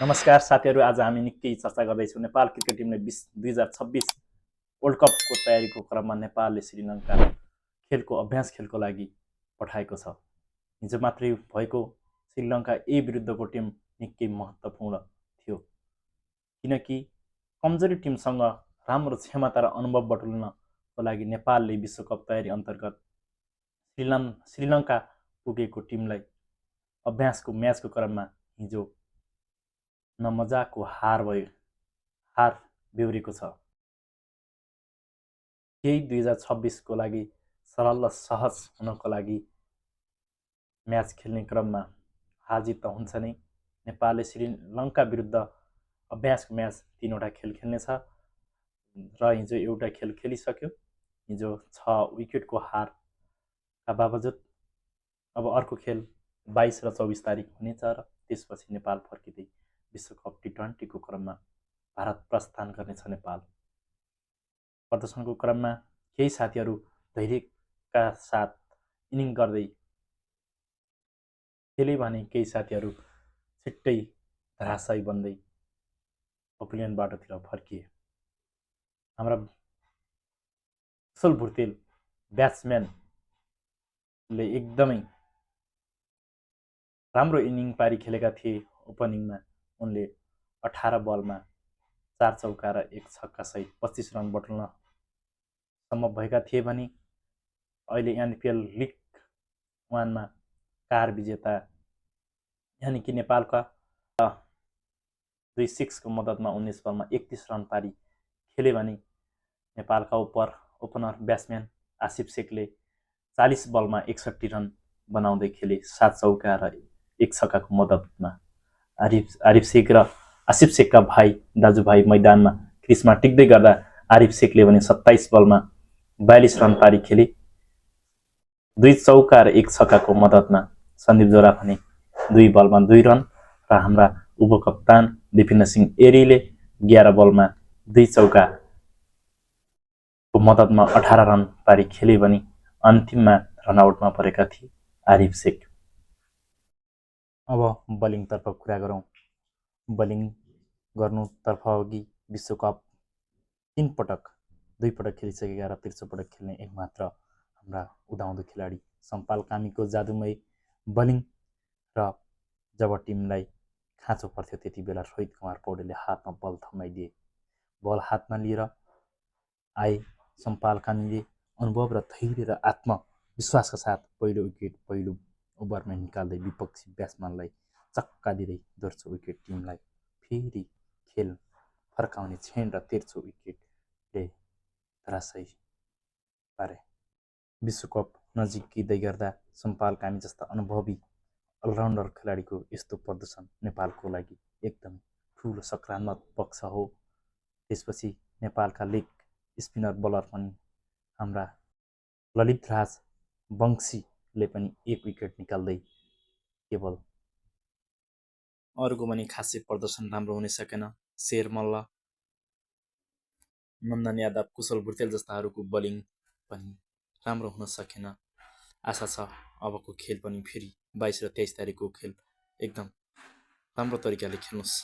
नमस्कार साथीहरू, आज हामी निकै चर्चा गर्दैछौँ नेपाल क्रिकेट टिमले 2026 वर्ल्ड कपको तयारीको क्रममा नेपालले श्रीलङ्का खेलको अभ्यास खेलको लागि पठाएको छ। हिजो मात्रै भएको श्रीलङ्का ए विरुद्धको टिम निकै महत्त्वपूर्ण थियो, किनकि कमजोरी टिमसँग राम्रो क्षमता र अनुभव बटुल्नको लागि नेपालले विश्वकप तयारी अन्तर्गत श्रीलङ्का पुगेको टिमलाई अभ्यासको म्याचको क्रममा हिजो नमजाको हार बेहोरेको छ। केही 2026को लागि सरल र सहज हुनको लागि म्याच खेल्ने क्रममा हार जित त हुन्छ नै। नेपालले श्रीलङ्का विरुद्ध अभ्यासको म्याच 3वटा खेल खेल्नेछ र हिजो एउटा खेल खेलिसक्यो। हिजो 6 विकेटको हारका बावजुद अब अर्को खेल 22 र 24 तारिक हुनेछ र त्यसपछि नेपाल फर्किँदै विश्वकप T20को क्रममा भारत प्रस्थान गर्नेछ। नेपाल प्रदर्शनको क्रममा केही साथीहरू धैर्यका साथ इनिङ गर्दै खेले भने केही साथीहरू छिट्टै धराशायी बन्दै ओपिनियन बाटोतिर फर्किए। हाम्रा कुशल भुर्तेल ब्याट्सम्यानले एकदमै राम्रो इनिङ पारी खेलेका थिए। ओपनिङमा उनले 18 बलमा 4 चौका र 1 छक्का सहित 25 रन बटुल्न सम्भव भएका थिए भने अहिले NPL लिग 1मा कार विजेता यानि कि नेपालका 2-6 को मद्दतमा 19 बलमा 31 रन पारी खेले भने नेपालका ओपनर ब्याट्सम्यान आसिफ शेखले 40 बलमा 61 रन बनाउँदै खेले 7 चौका र 1 छक्काको मद्दतमा। आरिफ शेख र आसिफ शेखका दाजुभाइ मैदानमा क्रिजमा टिक्दै गर्दा आरिफ शेखले भने 27 बलमा 42 रन पारी खेले 2 चौका र 1 छक्काको मद्दतमा। सन्दीप जोरा भने 2 बलमा 2 रन र हाम्रा उपकप्तान दिपेन्द्र सिंह एरीले 11 बलमा 2 चौकाको मद्दतमा 18 रन पारी खेले भने अन्तिममा रनआउटमा परेका थिए आरिफ शेख। अब बलिङतर्फ कुरा गरौँ। बलिङ गर्नुतर्फ अघि विश्वकप 2 पटक खेलिसकेका र 3 पटक खेल्ने एकमात्र हाम्रा उदाउँदो खेलाडी सम्पाल कामीको जादुमय बलिङ र जब टिमलाई खाँचो पर्थ्यो त्यति बेला रोहित कुमार पौडेलले हातमा बल थमाइदिए। बल हातमा लिएर आए सम्पाल कामीले अनुभव र धैर्य र आत्मविश्वासका साथ पहिलो विकेट पहिलो ओभरमा निकाल्दै विपक्षी ब्याट्सम्यानलाई चक्का दिँदै दोस्रो विकेट टिमलाई फेरि खेल फर्काउने क्षण र तेर्सो विकेटले धराशायी पारे। विश्वकप नजिकिँदै गर्दा सम्पाल कामी जस्ता अनुभवी अलराउन्डर खेलाडीको यस्तो प्रदर्शन नेपालको लागि एकदम ठुलो सकारात्मक पक्ष हो। त्यसपछि नेपालका लेग स्पिनर बलर पनि हाम्रा ललितराज वंशीले पनि 1 विकेट निकाल्दै केवल अरूको पनि खासै प्रदर्शन राम्रो हुन सकेन। शेर मल्ल, नन्दन यादव, कुशल भुर्तेल जस्ताहरूको बलिङ पनि राम्रो हुन सकेन। आशा छ अबको खेल पनि फेरि 22 र 23 तारिकको खेल एकदम राम्रो तरिकाले खेल्नुहोस्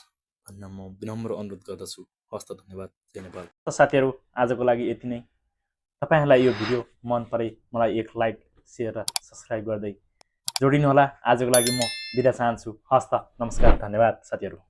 भन्न म विनम्र अनुरोध गर्दछु। हस्त धन्यवाद। जय नेपाल। साथीहरू, आजको लागि यति नै। तपाईहरूलाई यो भिडियो मन परे मलाई एक लाइक, सेयर र सब्सक्राइब गर्दै जोडिनुहोला। आजको लागि म बिदा चाहन्छु। हस्त नमस्कार, धन्यवाद साथीहरू।